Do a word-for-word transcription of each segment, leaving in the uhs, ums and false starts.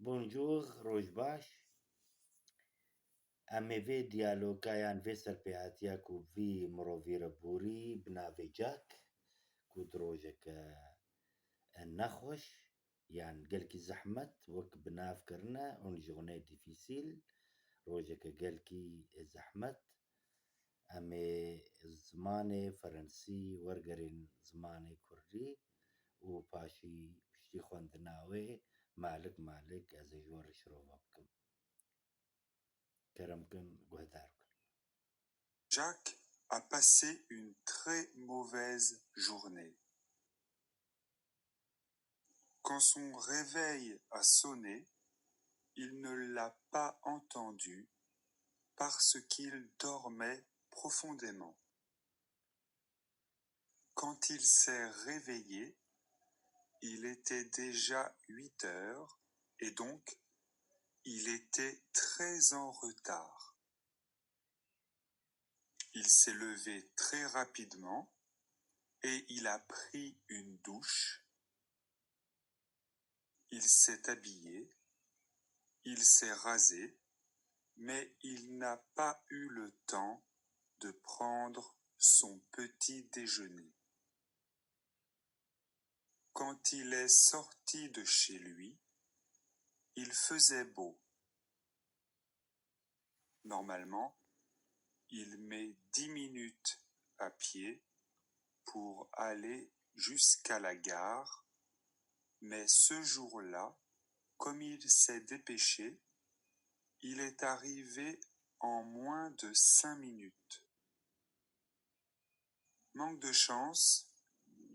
Bonjour, roj baş. Em ê vê diyaloga yan vê serpêhatiya ku vî mirovî re borî bi navê Jack, ku di rojeke nexweş yan gelkî zehmet wek bi nav kirine, une journée difficile, rojeke gelkî zehmet. Em ê zimanê ferensî wergerên zimanê kurdî û paşî piştî xwendina wê malik malik ez ê ji we re şirova bikim. Kerem kin, guhdar bikin. Jack a passé une très mauvaise journée. Quand son réveil a sonné, il ne l'a pas entendu parce qu'il dormait profondément. Quand il s'est réveillé, il était déjà huit heures et donc il était très en retard. Il s'est levé très rapidement et il a pris une douche. Il s'est habillé, il s'est rasé, mais il n'a pas eu le temps de prendre son petit déjeuner. Quand il est sorti de chez lui, il faisait beau. Normalement, il met dix minutes à pied pour aller jusqu'à la gare, mais ce jour-là, comme il s'est dépêché, il est arrivé en moins de cinq minutes. Manque de chance,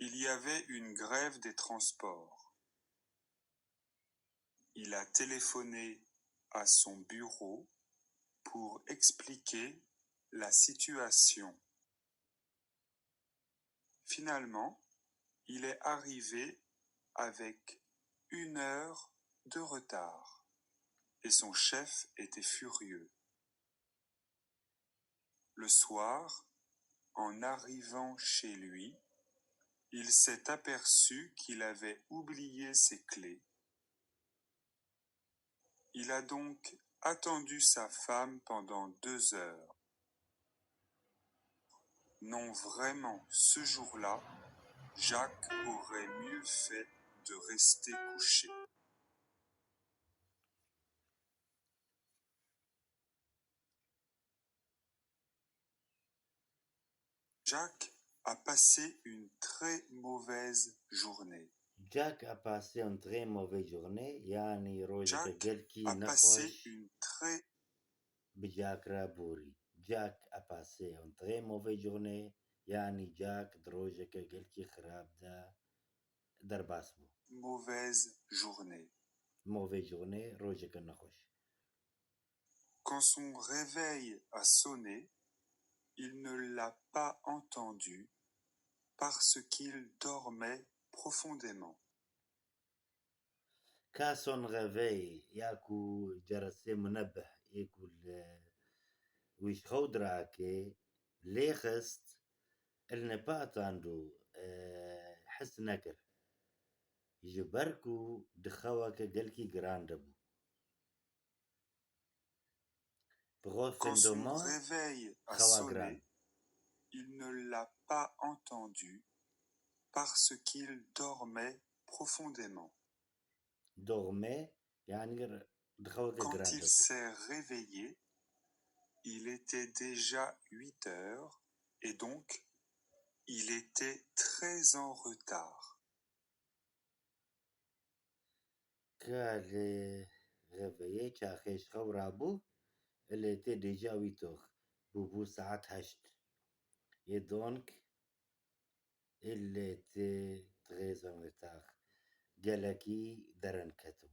il y avait une grève des transports. Il a téléphoné à son bureau pour expliquer la situation. Finalement, il est arrivé avec une heure de retard et son chef était furieux. Le soir, en arrivant chez lui, il s'est aperçu qu'il avait oublié ses clés. Il a donc attendu sa femme pendant deux heures. Non, vraiment, ce jour-là, Jack aurait mieux fait de rester couché. Jack a passé une très mauvaise journée. Jack a passé une très mauvaise journée, yanî rojeke gelkî nexweş bi Jack re borî. Jack a passé une très mauvaise journée, yanî Jack di rojeke gelkî xirab de derbas bû. Mauvaise journée. Mauvaise journée, rojeke nexweş. Quand son réveil a sonné, il ne l'a pas entendu parce qu'il dormait profondément. Ka son réveil, ya ku ceresê munebih ê ku li wî ji xew dirake, lê xist, il ne pas entendu, e, his nekir. Ji ber ku di xeweke gelkî giran de bû. Quand son réveil a sonné, il ne l'a pas entendu parce qu'il dormait profondément. Dormait, yanî di xeweke giran de bû. Quand il s'est réveillé, il était déjà huit heures et donc il était très en retard. Ka li reveyê çaxê ji xew rabû, il était déjà huit heures. Bûbû saet heşt. Et donc, il était très en retard. Gelekî derenket bû.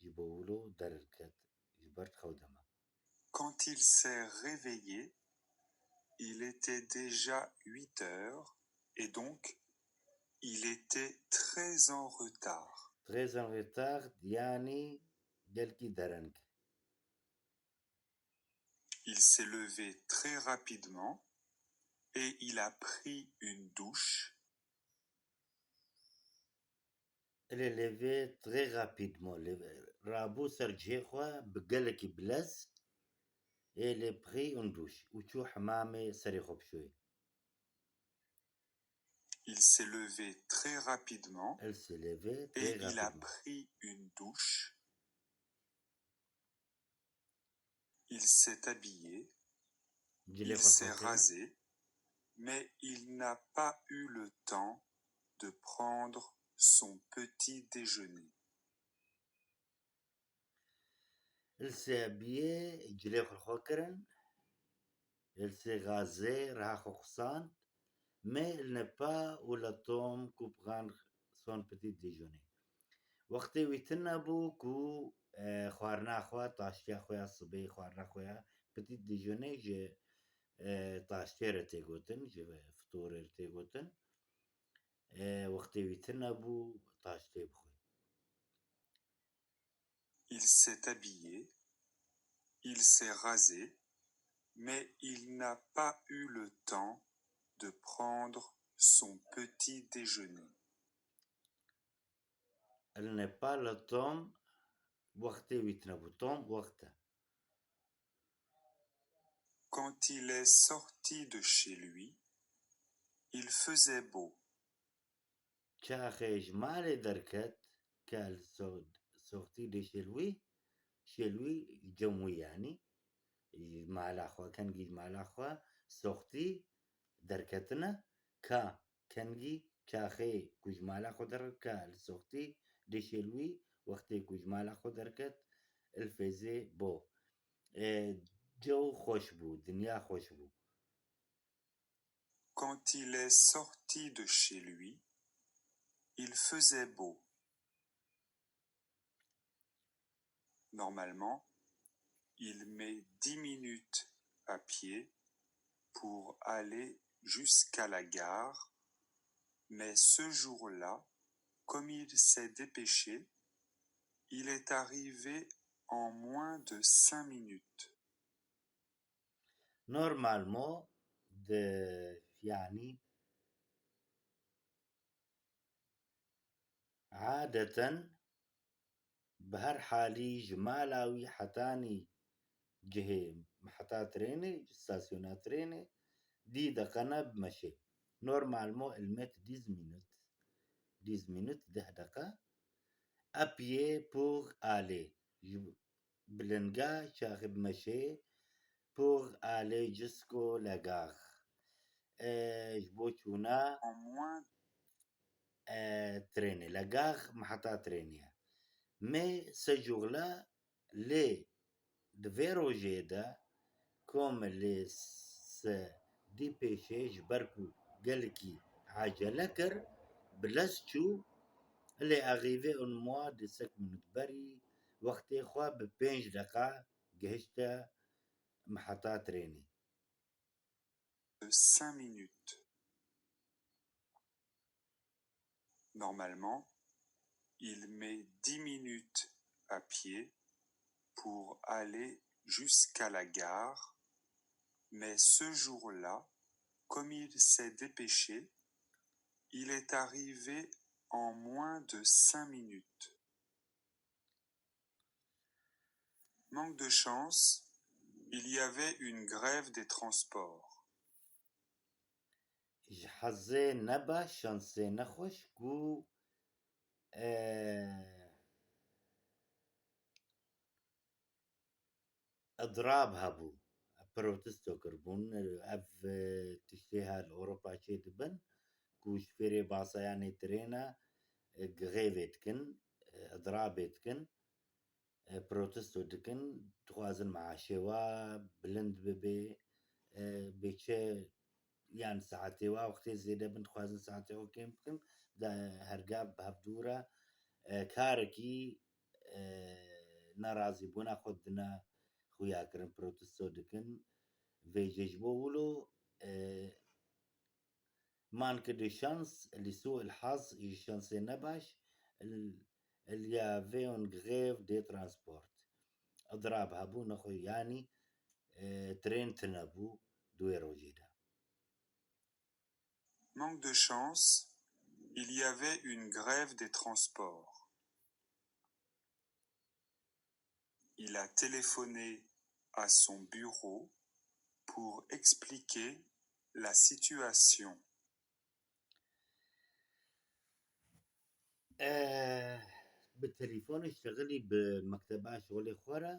Ji bo wilo derenket, ji ber xew dema. Quand il s'est réveillé, il était déjà huit heures et donc il était très en retard. Très en retard, yanî gelkî dereng. Il s'est levé très rapidement et il a pris une douche. Il est levé très rapidement. Levé, rabû ser cihê xwe bi gelekî bilez, elle prit une douche, û çû hemamê serê xwe bişoyê. Il s'est levé très rapidement Elle s'est levée et très il a rapidement. pris une douche. Il s'est habillé, Cilê il xwe s'est xwe kir. rasé, mais il n'a pas eu le temps de prendre son petit déjeuner. Il s'est habillé, cilê xwe xwe kirin. Il s'est rasé, riha xwe xusand. Mais il n'a pas eu le temps ku prendre son petit déjeuner. Wextê wî tune bû ku, e, xwarina xwe, taştiya xwe ya sibê, xwarina xwe ya petit déjeuner ji, e, taştê re tê gotin, ji fitorê re tê gotin. E, wextê wî tune bû taştê bixwe. Il s'est habillé, il s'est rasé, mais il n'a pas eu le temps de prendre son petit déjeuner. Il n'a pas le temps, wextê wî tune bû. Temps, wext e. Quand il est sorti de chez lui, il faisait beau. Çaxê ji malê derket, ke li so-, sorti de chez lui, chez lui, cem wî yanî, ji mala xwe, kengî ji mala xwe, sorti, derketine, ka, kengî, çaxê ku ji mala xwe derket, ka, li sorti de chez lui, wextê ku ji mala xwe derket, il faisait beau. E, cew xweş bû, dinya xweş bû. Quand il est sorti de chez lui, il faisait beau. Normalement, il met dix minutes à pied pour aller jusqu'à la gare, mais ce jour-là, comme il s'est dépêché, il est arrivé en moins de cinq minutes. Normalement, de, yanî, adeten, bi her halî ji mala wî hetanî cihê, heta trênê, stasyona trênê, dî deqe ne bi meşê. Normalement, il met dix minutes. Dix minutes, deh deqe. À pied pour aller. Ji bi linga çaxê bi meşê, pour aller jusqu'au la gare. E, ji bo çûna, en moins, e, trênê. La gare, meheta trênê ye. Mais ce jour-là, lê di vê rojê de, comme il se dépêchait, ji ber ku gelekî acele kir, bi lez çû, il est arrivé en moins de cinq minutes. Berî wextê xwe bi pênc deqa gihişte meheta trênê. Cinq minutes. Normalement, il met dix minutes à pied pour aller jusqu'à la gare, mais ce jour-là, comme il s'est dépêché, il est arrivé en moins de cinq minutes. Manque de chance, il y avait une grève des transports. Ji hezê nebaş, şansê nexweş ku, e, idrab hebû, protesto kiribûn. Ev, e, tiştê her Ewropa çê dibin ku ji fêrê basayanê tirêne, e, grevê dikin, e, idrabê dikin, e, protesto dikin, dixwazin meaşê wa bilind bibe, e, bê çi yan saetê wa wextê zêde bin, dixwazin saetê xwe kêm bikin, de hergav bi hevdû re, e, karekî, e, nerazîbûna xwe dine xuya kirin, protesto dikin. Vêce ji bo wilo, e, manque de chance, li sû il haz, ji şansê nebaş, il, il y avait une grève des transports. Idrab hebû, nexwe yanî, e, trên tune bû di wê rojê de. Manque de chance, il y avait une grève des transports. Il a téléphoné à son bureau pour expliquer la situation. Eh, bi telefon iştexilî bi mekteba şixulê xwe re.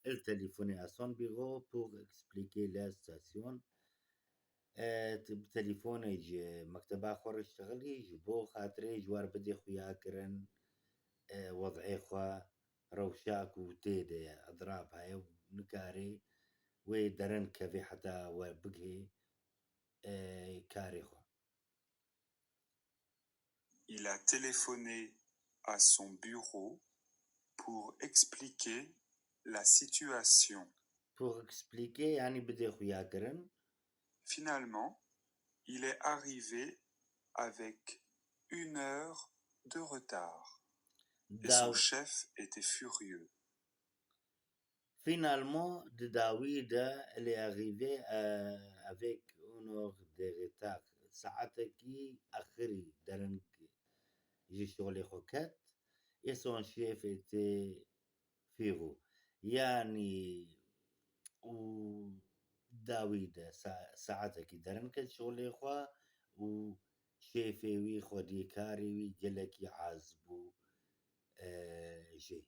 Il téléphoné à son bureau pour expliquer la situation. Eh, t-, bi telefonê ji mekteba xwe re iştexilî ji bo xatirê ji wer bidê xuya kirin, eh, wed'ê xwe, rewşa ku tê de ye, edrab heye û nikarê wê derin kevê heta we bigihê, eh, karê xwe. Il a téléphoné à son bureau pour expliquer la situation. Pour expliquer, yani bidê xuya kirin. Finalement, il est arrivé avec une heure de retard. Et son chef était furieux. Finalement, di dawî de, il est arrivé, euh, avec une heure de retard. Saetekî axirî dereng ji şolê xwe ket. Et son chef était fêrû. Yanî û dawî de sa-, saetekî derin ket şolê xwe û şêfê wî, xwedî karê wî gelekî az bû, e, jê.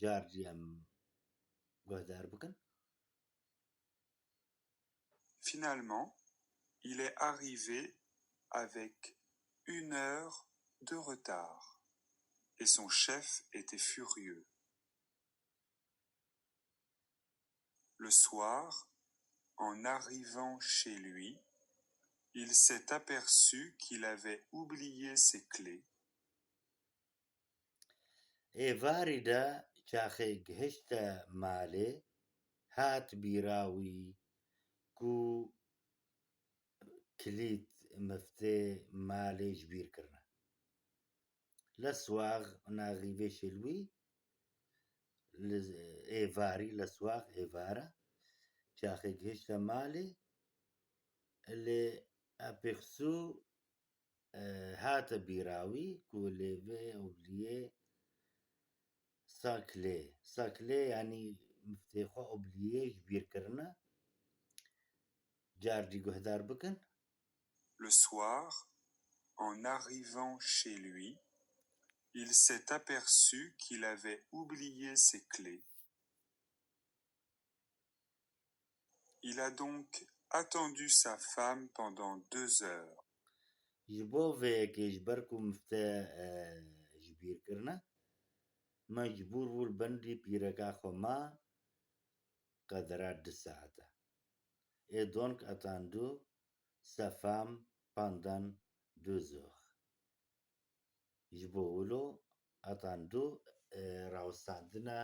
Car jî em guhdar bikin. Finalement, il est arrivé avec une heure de retard et son chef était furieux. Le soir, en arrivant chez lui, il s'est aperçu qu'il avait oublié ses clés. Êvarî de çaxê gihişte malê, hat bîra wî ku kilît miftê malê ji bîr kirine. Le soir, on arrivait chez lui, li êvarî, le soir, êvara, çaxê gihişte malê, lê aperçu, e, hate bîra wî ku lê vê oublié sa clé. Sa clé, yanî miftê xwe oublié, ji bîr kirine. Car dî guhdar bikin. Le soir, en arrivant chez lui, il s'est aperçu qu'il avait oublié ses clés. Il a donc attendu sa femme pendant deux heures. Ji bo vê yekê, ji ber ku mifte, e, ji bîr kirine, mecbûr bû li bendî pîreka xwe ma qedra du saete. Et donc attendu sa femme pendant deux heures. Ji bo wilo attendu, e, rawestandina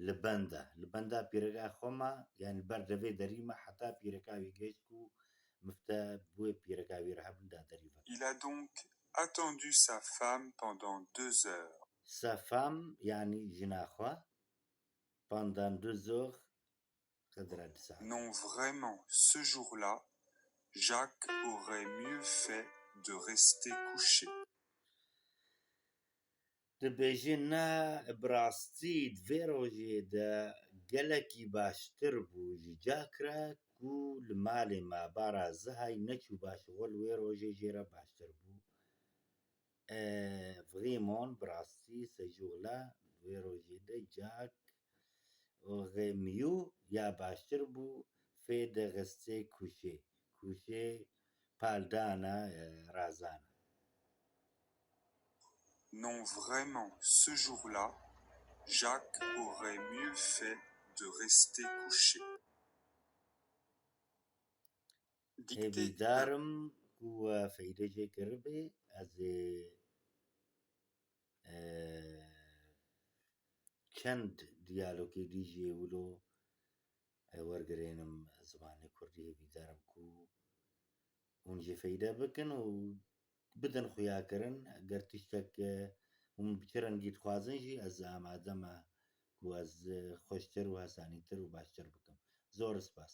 li benda. Li benda pîreka xwe ma, yani ber devê derî ma heta pîreka wî gehişt ku mifte bûye pîreka wî re hebin da derî veke. Il a donc attendu sa femme pendant deux heures. Sa femme, yani jina xwe, pendant deux heures, qedra du saet. Non, vraiment, ce jour-là, Jacques aurait mieux fait de rester couché. Dibêje, na, bi rastî di vê rojê de gelekî baştir bû ji Jack re ku li malê ma bara Zihayî neçûba şixul, wê rojê jê re baştir bû. E, vraiment, bi rastî, ce jour-là, di wê rojê de Jack aurait mieux, ya baştir bû, fait de rester couché. Couché, paldana, e, razana. Non, vraiment, ce jour-là, Jacques aurait mieux fait de rester couché. Dictée. Hêvîdar im ku we feyde jê kiribê. Ez ê, e, çend diyalogê dî jê wilo, e, wergirênim zimanê kurdî. Hêvîdar im ku hûn jê feyde bikin û bidin xuya kirin. Eger tiştek, e, hûn bi çi rengî dixwazin jî, ez amade me ku ez, e, xweştir û hesanîtir û baştir bikim. Zor spas.